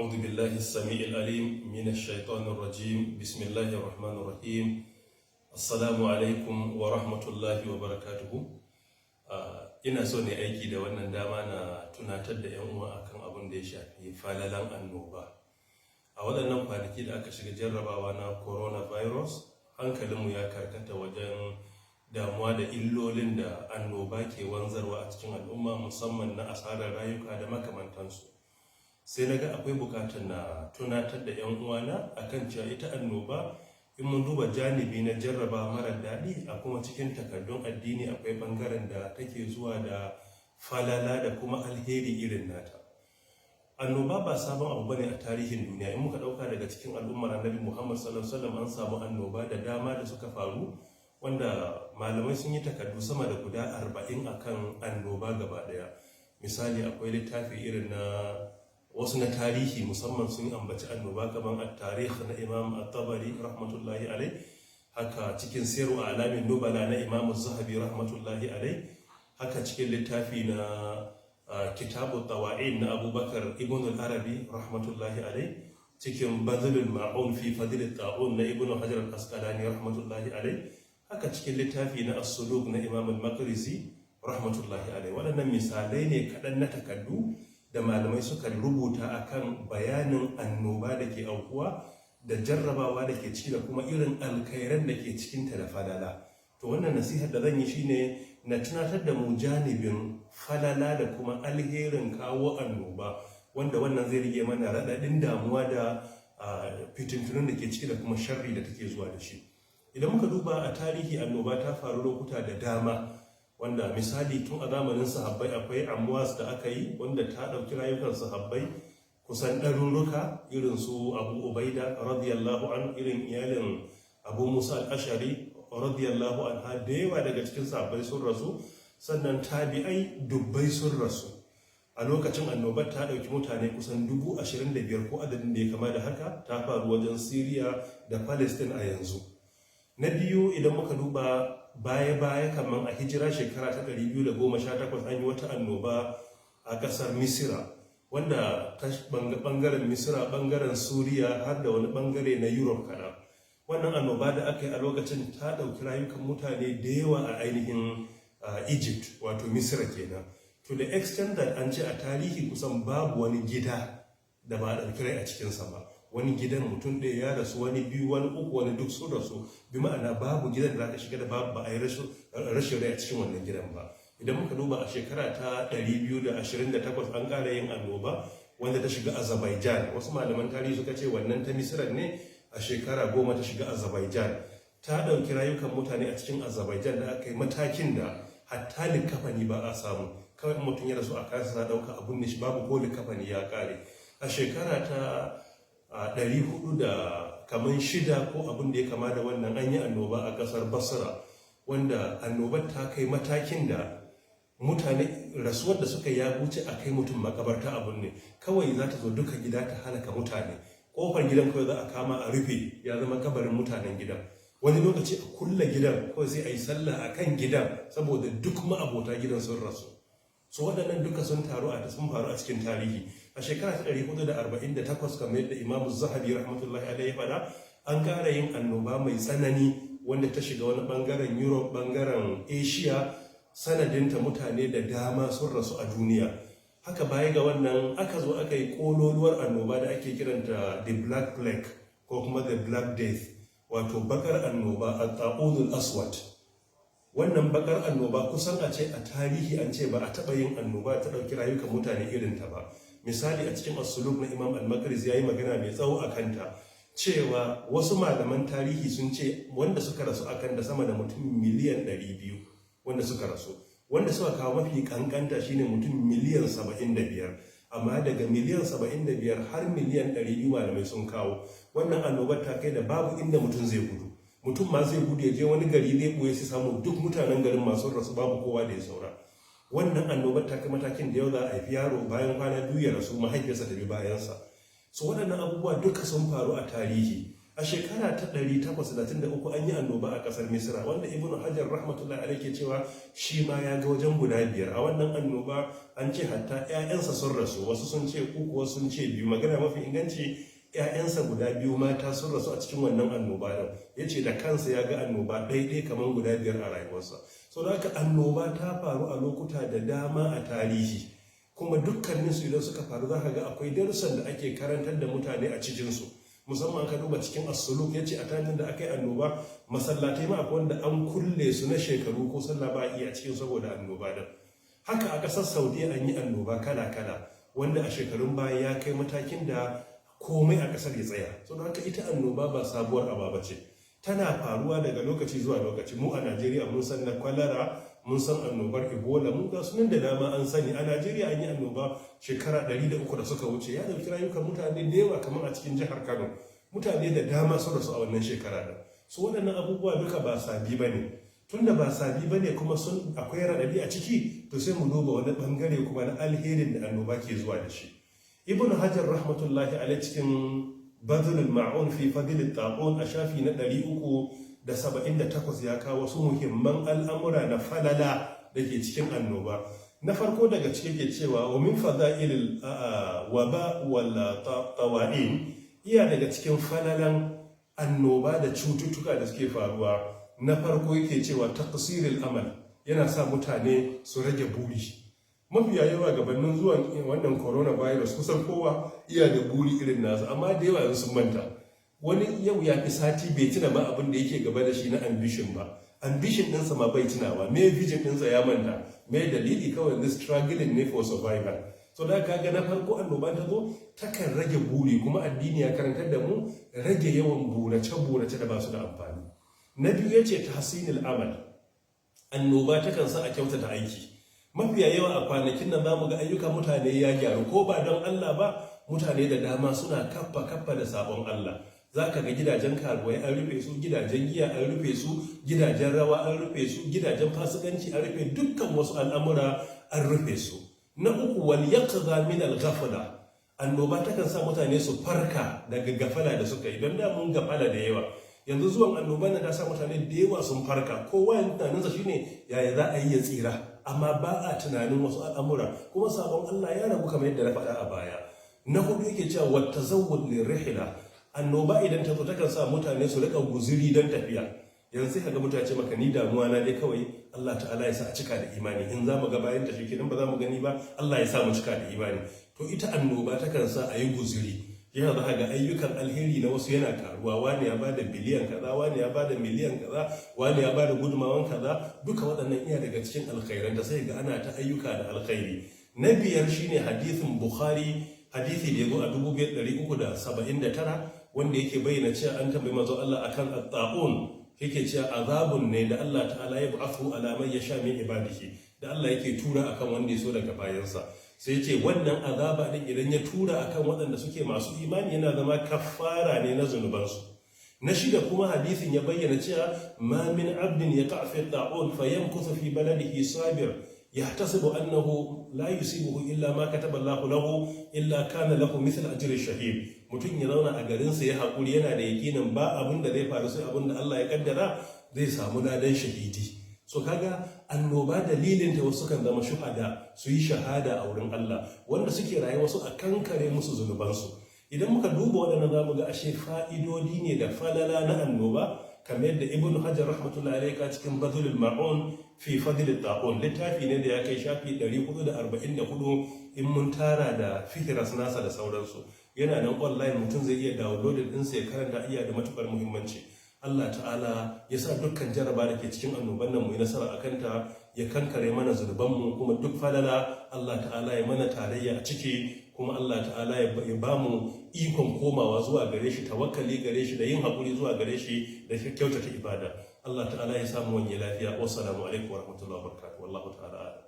أعوذ بالله السميع العليم من الشيطان الرجيم. بسم الله الرحمن الرحيم. السلام عليكم ورحمة الله وبركاته. Ina so ne aiki da wannan dama na tunatar da 'yan uwa akan abin da ya shafi falalan annoba. A waɗannan kwanaki da aka shiga jarrabawa na coronavirus, hankalinmu ya karkata wajen damuwa da illolin da annoba ke wanzarwa a cikin al'umma, musamman na asarar rayuka da makamantansu. Sai na ga akwai bukatar na tunatar da 'yan uwana akan cewa ita annoba, in mun duba janibi na jarraba mara daɗi, a kuma cikin takardun addini akwai ɓangaren da take zuwa da falala da kuma alheri irin nata. Annoba ba sabon abu bane a tarihin duniya. In muka ɗauka daga cikin al'ummar Annabi Muhammad sallallahu alaihi wasallam, an samu annoba da dama da suka faru, wanda malamai sun yi takardu sama da guda 40 akan annoba gaba ɗaya. Misali, akwai littafi irin na wasu na tarihi, musamman sun ambaci annoba, kamar at-Tarikh na Imam at-Tabari rahmatullahi alai, haka cikin Siyar A'lamin Nubala na Imam Zahabi rahmatullahi alai, haka cikin littafi na Kitabu Tawa'in na Abubakar ibn al-Arabi rahmatullahi alai, cikin Bazlul Ma'un fi Fadl ta'un na Ibn Hajar al-Asqalani rahmatullahi alai, haka cikin littafi na As-Suluk na Imam al-Maqrizi rahmatullahi alai. Waɗannan misalai ne kaɗan na takardu da malamai suka rubuta akan bayanin annoba da ke aukuwa da jarrabawa da ke ciki da kuma irin alkhairan da ke cikinta da falala. To, wannan nasihar da zan yi shine na tunatar da mu janibin falala da kuma alherin kawo annoba, wanda wannan zai rage mana raɗaɗin damuwa da fitintunun da ke ciki da kuma sharri da take zuwa da shi. Idan muka duba a tarihi, annoba ta faru lokuta da dama, wanda misali tun a zamanin sahabbai akwai Amwas da aka yi, wanda ta ɗauki rayukan sahabbai kusan ɗarurruka, irin su Abu Ubaida radiyallahu an, irin iyalin Abu Musa al-Ashari radiyallahu anha. Da yawa daga cikin sahabbai sun rasu, sannan tabi'ai dubbai sun rasu. A lokacin annobar ta ɗauki mutane kusan 25,000 ko adadin da ya kama da haka. Ta faru wajen Syria da Palestine a yanzu. Na biyu, idan muka duba baya-baya, kamar a hijira shekara ta 218, an yi wata annoba a ƙasar Misira, wanda ta bangaren Misira, bangaren Suriya, har da wani bangare na Europe kaɗan. Wannan annoba da aka yi a lokacin ta ɗauki rayukan mutane da yawa a ainihin Egypt, wato Misira kenan, to the extent that an ce a tarihi kusan babu wani gida da ba a ɗauki rai a cikinsa ba. Wani gidan mutum ɗaya ya rasu, wani biyu, wani uku, wani duk sun rasu. Bi ma'ana, babu gidan da aka shiga da babu ba a yi rashin rai a cikin wannan gidan ba. Idan muka duba a shekara ta 228, an ƙara yin annoba wanda ta shiga Azerbaijan. Wasu malaman tarihi suka ce wannan ta Misira ne, a shekara 10 ta shiga Azerbaijan. Ta ɗauki rayukan mutane a cikin Azerbaijan da aka yi matakin da hatta likafani ba a samu. Kawai mutum ya rasu, a kansa za ɗauka abun ne shi, babu ko likafani, ya ƙare. A shekara ta 400 da kaman shida ko abin da ya kama da wannan, an yi annoba a ƙasar Basra, wanda annobar ta kai matakin da mutane rasuwar da suka ya wuce a kai mutum makabarta abun ne. Kawai za ta zo duka gida ta halaka mutane. Kofar gidan kawai za a kama a rufe, ya zama kabarin mutanen gidan. Wani lokaci a kulle gidan kawai, sai a yi sallah a kan gidan, saboda duk ma'abota gidan sun rasu. So waɗannan duka sun faru a cikin tarihi. A shekara ta 448, kamar yadda Imamu Zahabi rahmatullahi alaihi faɗa, an ƙara yin annoba mai tsanani wanda ta shiga wani ɓangaren Europe, ɓangaren Asia. Sanadinta mutane da dama sun rasu a duniya. Haka baya ga wannan, aka zo aka yi kololuwar annoba da ake kiranta the Black Plague ko kuma the Black Death, wato bakar annoba, a ta'unul aswad. Wannan bakar annoba, kusan a ce a tarihi an ce ba a taɓa yin annoba ta ɗauki rayukan mutane irin ta ba. Misali, a cikin As-Suluk na Imam al-Maqrizi ya yi magana mai tsawo a kanta, cewa wasu malaman tarihi sun ce wanda suka rasu akan da sama da mutum miliyan 200 wanda suka rasu. Wanda suka kawo mafi kankanta shine mutum miliyan 75, amma daga miliyan 75 har miliyan 200 malamai sun kawo. Wannan annobar ta kai da babu inda mutum zai gudu. Mutum ma zai gudu ya je wani gari zai ɓoye, su samu duk mutanen garin masu rasu, babu kowa da ya saura. Wannan annobar ta kai matakin da yau za a haifi yaro, bayan kwana 2 ya rasu, mahaifiyarsa ta bi bayansa. So waɗannan abubuwa duka sun faru a tarihi. A shekara ta 228, A shekara ta 833 an yi annoba a kasar Misra, wanda Ibnu Hajar rahmatullahi alaihi ke cewa shi ma ya ga wajen guda biyar a wannan annoba. An ce hatta 'ya'yansa sun rasu, wasu sun ce uku, wasu sun ce biyu. Magana mafi inganci, 'ya'yansa guda biyu mata sun rasu a cikin wannan annoba din. Ya ce da kansa ya ga annoba ɗaiɗai kamar guda biyar a rayuwarsa. So da haka annoba ta faru a lokuta da dama a tarihi, kuma dukkaninsu idan suka faru za ka ga akwai darussan da ake karantar da mutane a cikinsu. Musamman ka duba cikin As-Suluk, ya ce a tanin da aka yi annoba, masallatai ma akwai wanda an kulle su na shekaru, ko sallah ba a iya cikin saboda annoba din. Haka a ƙasar Saudiya an yi annoba kala-kala, wanda a shekarun baya ya kai matakin da komai a ƙasar ya tsaya. So don haka ita annoba ba sabuwar aba ce, tana faruwa daga lokaci zuwa lokaci. Mu a Najeriya mun san na kwalara, mun san annobar Ebola, mun ga sunan da dama an sani. A Najeriya an yi annoba shekara 300 da suka wuce, ya dauki rayukan mutane da yawa, kamar a cikin jihar Kano mutane da dama sun rasu a wannan shekara da su. Waɗannan abubuwa duka ba sabi ba ne. Tunda ba sabi ba ne kuma sun akwai raɗaɗi a ciki, to sai mu duba wani ɓangare kuma na alherin da annoba ke zuwa da shi. Ibn Hajar rahmatullahi alaihi cikin Badlul Ma'un fi Fadl Ta'un a shafi na 378 ya kawo wasu muhimman al'amura na falala da ke cikin annoba. Na farko daga ciki ke cewa wa min fada'ilil waba wal tawa'in, iya daga cikin falalan annoba da cututtuka da suke faruwa. Na farko yake cewa taqsiril amal, yana sa mutane su rage buri. Mafiya yawa gabanin zuwan wannan coronavirus, kusan kowa iya da buri irin nasa, amma da yawa yanzu sun manta. Wani yau ya fi sati bai tuna ma abin da yake gaba da shi na ambition ba. Ambition ɗinsa ma bai tunawa, me vision ɗinsa ya manta. Me dalili? Kawai this struggling ne for survival. So da kaga na farko, annoba ta zo takan rage buri, kuma addini ya karantar da mu rage yawan burace burace da ba su da amfani. Na biyu ya ce tahsinil amal, annoba takan sa a kyautata aiki. Mafiya yawa a kwanakin nan zamu ga ayyukan mutane ya gyaru, ko ba don Allah ba, mutane da dama suna kaffa kaffa da sabon Allah. Za ka ga gidajen karuwai an rufe su, gidajen giya an rufe su, gidajen rawa an rufe su, gidajen fasikanci an rufe, dukkan wasu al'amura an rufe su. Na uku, wal yaqza min al ghafla, annoba takan sa mutane su farka daga gafala da suka yi, don da mun gafala da yawa. Yanzu zuwan annoban nan ta sa mutane da yawa sun farka. Kowa yanzu tunaninsa shine yaya za a yi ya tsira, amma ba a tunanin wasu al'amura, kuma sabon Allah ya ragu kamar yadda na faɗa a baya. Na hudu yake cewa wa tazawwud lirihla, annoba idan ta zo takan sa mutane su rika guziri don tafiya. Yanzu sai kaga mutane ce maka, "Ni damuwa na dai kawai Allah ta'ala ya sa a cika da imani. In za mu ga bayan ta kenan, ba za mu gani ba, Allah ya sa mu cika da imani." To ita annoba takan sa a yi guziri. Yana za ga ayyukan alheri na wasu yana karuwa. Wani ya bada biliyan kaza, wani ya bada miliyan kaza, wani ya bada gudumawan kaza. Duka waɗannan iya daga cikin alkhairan da sai ga ana ta ayyuka da alkhairi. Na biyar shine hadithin Bukhari, hadithi da ya zo a 2379, wanda yake bayyana cewa an tambayi manzo Allah akan at-ta'un, yake cewa azabun ne da Allah ta'ala ya ba'athu ala man yasha min ibadihi, da Allah yake tura akan wanda ya so daga bayansa. Sai ce wannan azaba din idan ya tura akan waɗanda suke masu imani, yana zama kaffara ne na zunubansu. Na shida kuma hadisin ya bayyana cewa ma min abdin yaqa fi ta'un fayamkuthu fi baladihi sabir yahtasibu annahu la yusibuhu illa ma kataba Allahu lahu illa kana lahu mithl ajri shahid. Mutum ya zauna a garinsa ya haƙuri, yana da yakinin ba abin da zai faru sai abin da Allah ya kaddara, zai samu ladan shahidi. So kaga annoba dalilin ta wasu kan zama shuhada, su yi shahada a wurin Allah, wanda suke raye wasu a kankare musu zunubansu. Idan muka duba waɗannan, zamu ga ashe fa'idodi ne da falala na annoba, kamar yadda Ibn Hajar rahmatullahi alaihi ka cikin Badlul Ma'un fi Fadl Ta'un, littafi ne da ya kai shafi 444 in mun tara da fihras nasa da sauransu. Yana nan online, mutum zai iya downloading ɗinsa ya karanta. Iya da matukar muhimmanci. Allah ta'ala ya sa dukkan jaraba da ke cikin annoban nan mu yi nasara a kanta, ya kankare mana zunubanmu, kuma duk falala Allah ta'ala ya mana tarayya a ciki, kuma Allah ta'ala ya ba mu ikon komawa zuwa gare shi, tawakkali gare shi, da yin haƙuri zuwa gare shi, da kyautata ibada. Allah ta'ala ya samu wani lafiya. Wassalamu alaikum warahmatullahi wabarakatuh. Wallahu ta'ala a'lam.